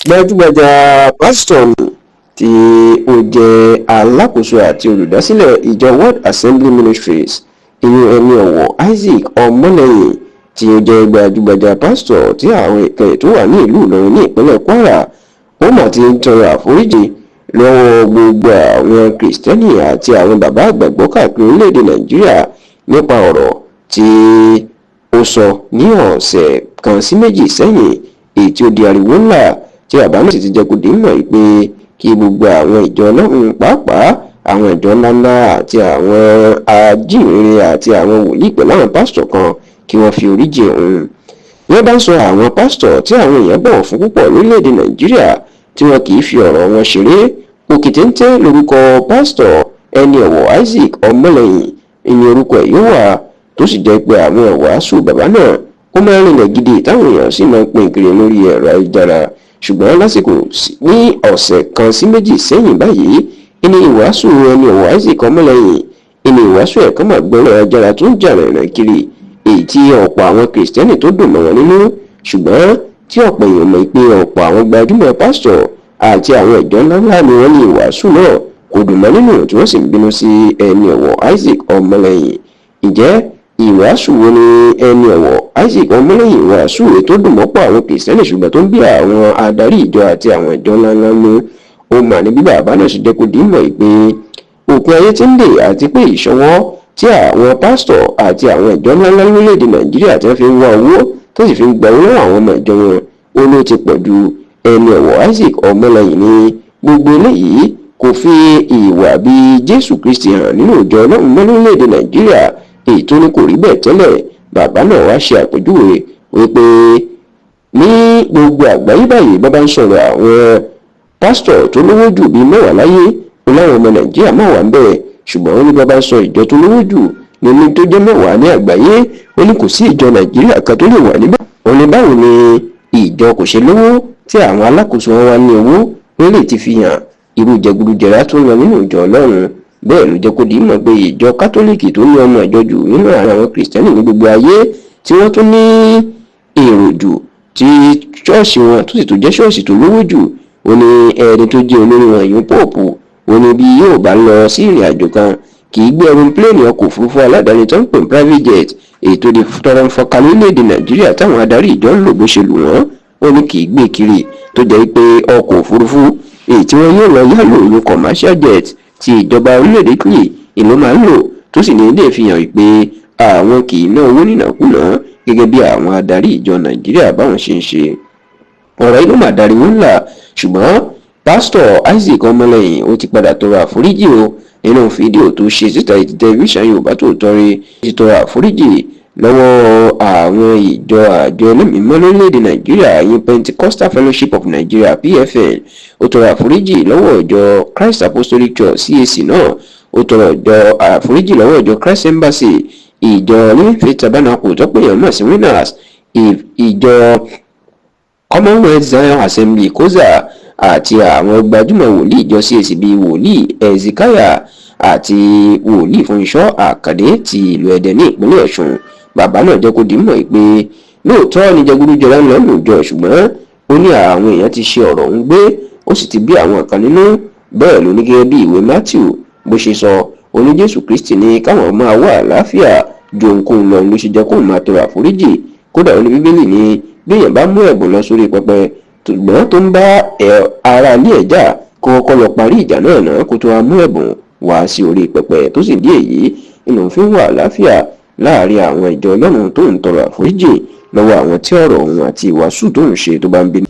Gbajúgbajà pásítọ̀ tí ó jẹ́ alákòóso àti olùdásílẹ̀ ìjọ World Assembly Ministries, ìyẹn ẹni ọ̀wọ̀ Isaac Ọmọlẹ́yìn, tí ó jẹ́ gbajúgbajà pásítọ̀ tí àwọn ìkẹyìn tó wà ní ìlú Ìlọrin ní ìpínlẹ̀ Kwara, ó mà ti ń tọrọ àforíjì lọ́wọ́ gbogbo àwọn Kìrìsìtẹ́nì àti àwọn bàbá àgbàgbọ́ káàkiri orílẹ̀-èdè Nàìjíríà nípa ọ̀rọ̀ tí ó sọ ní ọ̀sẹ̀ kan sí méjì sẹ́yìn, èyí tí ó di ariwo ńlá, tí bàbá náà sì ti jẹ́ kó di mọ̀ pé kí gbogbo àwọn ìjọ Ọlọ́run, pàápàá àwọn ìjọ ńláńlá àti àwọn ajíhìnrere àti àwọn wòlíì pẹ̀lú àwọn pásítọ̀ kan, kí wọ́n fi oríjì òun. Wọ́n bá ń sọ àwọn pásítọ̀ tí àwọn èèyàn bọ̀wọ̀ fún púpọ̀ lórílẹ̀‐èdè Nàìjíríà, tí wọn kì í fi ọ̀rọ̀ wọn ṣeré, òkè téńté lórúkọ pásítọ̀ ẹni ọ̀wọ̀ Isaac Ọmọlẹ́yìn ìní orúkọ ẹ̀ yóò wà, tó sì jẹ́ pé àwọn ìwàásù bàbá náà, ó máa ń rìnlẹ̀ gidi, táwọn èèyàn sì máa ń pín kiri lórí ẹ̀rọ ayélujára. Ṣùgbọ́n lásìkò ní ọ̀sẹ̀ kan sí méjì sẹ́yìn báyìí, ìní ìwàásù ẹni ọ̀wọ̀ Isaac Ọmọlẹ́yìn, ìní ìwàásù ẹ̀kan máa gbọ́ ẹ̀rọ ayélujára tó ń jà rìnrìn kiri, èyí tí ọ̀pọ̀ àwọn Kìrìsìtẹ́nì tó dùn mọ́ wọn nínú, ṣùgbọ́n tí ọ̀pọ̀ èèyàn mọ̀ pé ọ̀pọ̀ àwọn gbajúmọ̀ pásítọ̀ àti àwọn ìjọ ńláńlá ni wọ́n ní ìwàásù náà kò dùn mọ́ nínú, tí wọ́n sì ń bínú sí ẹni ọ̀wọ̀ Isaac Ọmọlẹ́yìn. Ǹjẹ́ ìwàásù wo ni ẹni ọ̀wọ̀ Isaac Ọmọlẹ́yìn wàásù tó dùn mọ́pọ̀ àwọn Kìrìsìtẹ́nì, ṣùgbọ́n tó ń bí àwọn adarí ìjọ àti àwọn ìjọ ńláńlá nú? Ó mà ní bí bàbá náà ṣe jẹ́ kó dì í mọ̀ pé òpin ayé ti ń dè, àti pé ìṣọwọ́ tí àwọn pásítọ̀ àti àwọn ìjọ ńláńlá lórílẹ̀‐èdè Nàìjíríà tí wọ́n fi ń wá owó, tó sì fi ń gba owó lọ́wọ́ àwọn ọmọ ìjọ wọn, ó ló ti pọ̀ ju. Ẹni ọ̀wọ̀ Isaac Ọmọlẹ́yìn ní gbogbo eléyìí kò fi ìwà bíi Jésù Kristi hàn nínú ìjọ Ọlọ́run mọ́ lórílẹ̀‐èdè Nàìjíríà, èyí tó ní kò rí bẹ́ẹ̀ tẹ́lẹ̀. Bàbá náà wá ṣe àpèjúwe wípé ní gbogbo àgbáyé báyìí, bàbá ń sọ̀rọ̀ àwọn pásítọ̀ tó lówó jù bíi 10 láyé, ó láwọn ọmọ Nàìjíríà máa wà ń bẹ́ẹ̀. Ṣùgbọ́n ó ní bàbá ń sọ ìjọ tó lówó jù nínú tó jẹ́ 10 ní àgbáyé, ó ní kò sí ìjọ Nàìjíríà kan tó lè wà níbẹ̀. Ó ní báwo ni ìjọ kò ṣe lówó tí àwọn alákòóso wọn wá ní owó? Wọ́n lè ti fi hàn irú jẹgúdújẹrá tó ń lọ nínú ìjọ Ọlọ́run. Bẹ́ẹ̀ ló jẹ́ kó di mọ̀ pé ìjọ Kátólíìkì tó ní ọmọ ìjọ jù nínú àwọn Kìrìsìtẹ́nì ní gbogbo ayé, tí wọ́n tún ní èrò jù, tí ṣọ́ọ̀ṣì wọn tó sì tó jẹ́ ṣọ́ọ̀ṣì tó lówó jù, ó ní ẹni tó jẹ́ olórí wọn, ìyún póòpù, ó ní bí yóò bá lọ sí ìrìn àjò kan, kì í gbé aeroplane, ọkọ̀ òfurufú aládàáni tó ń pè ní private jet, èyí tó di tọrọ ń fọka lórílẹ̀‐èdè Nàìjíríà táwọn adarí ìjọ ń lò bó ṣe lù wọ́n, ó ní kì í gbé kiri, tó jẹ́ pé ọkọ̀ òfurufú èyí tí wọ́n yóò lọ yálò ní commercial jet ti ìjọba orílẹ̀-èdè Italy ìlú máa ń lò, tó sì ní ilé ìfihàn pé àwọn kì í ná owó nínàkúnà gẹ́gẹ́ bí àwọn adarí ìjọ Nàìjíríà báwọn ṣe ń ṣe. Ọ̀rọ̀ inú mà dariwo ńlá, ṣùgbọ́n pásítọ̀ Isaac Ọmọlẹ́yìn ó ti padà tọrọ àforíjì o. Nínú fídíò tó ṣe síta ti tẹlifíṣàn Yorùbá Tòótọ́ rí, ti tọrọ àforíjì lọ́wọ́ àwọn ìjọ àjọ ẹlẹ́mìí lórílẹ̀‐èdè Nàìjíríà, ìyẹn Pentecostal Fellowship of Nigeria, PFN. Ó tọrọ àforíjì lọ́wọ́ ìjọ Christ Apostolic Church, CAC náà. Ó tọrọ ìjọ àforíjì lọ́wọ́ ìjọ Christ Embassy, ìjọ Living Faith Tabernacle tó pè yàn mọ̀ sí Winners, ìjọ Commonwealth Zion Assembly, COZA, àti àwọn gbajúmọ̀ wòlíì ìjọ CAC bíi Wòlíì Ezekiah àti Wòlíì Fúnṣọ́ Àkàdé ti ìlú Ẹdẹ ní ìpínlẹ̀ Ọ̀ṣun. Bàbá náà jẹ́ kó di mọ̀ pé lóòótọ́ ni jẹgúdújẹrá ń lọ lóòjọ́, ṣùgbọ́n ó ní àwọn èèyàn ti ṣe ọ̀rọ̀ ń gbé, ó sì ti bí àwọn kan nínú. Bẹ́ẹ̀ ló ní gẹ́gẹ́ bí ìwé Matthew bó ṣe sọ, ó ní Jésù Kristi ní káwọn máa wà àlàáfíà ju ohunkóhun lọ, ló ṣe jẹ́ kóun máa tọrọ àforíjì. Kódà, ó ní Bíbélì ní bí èèyàn bá mú ẹ̀bùn lọ sórí pẹpẹ, ṣùgbọ́n tó ń bá ara ilé ẹ̀ jà, kó kọ́kọ́ lọ parí ìjà náà náà kó tó wá mú ẹ̀bùn wá sí orí pẹpẹ, tó sì dí èyí ìlú fi ń wà àlàáfíà láàrin àwọn ìjọ Ọlọ́run, tó ń tọrọ àforíjì lọ́wọ́ àwọn tí ọ̀rọ̀ òun àti ìwàásù tó ń ṣe tó bá ń bínú.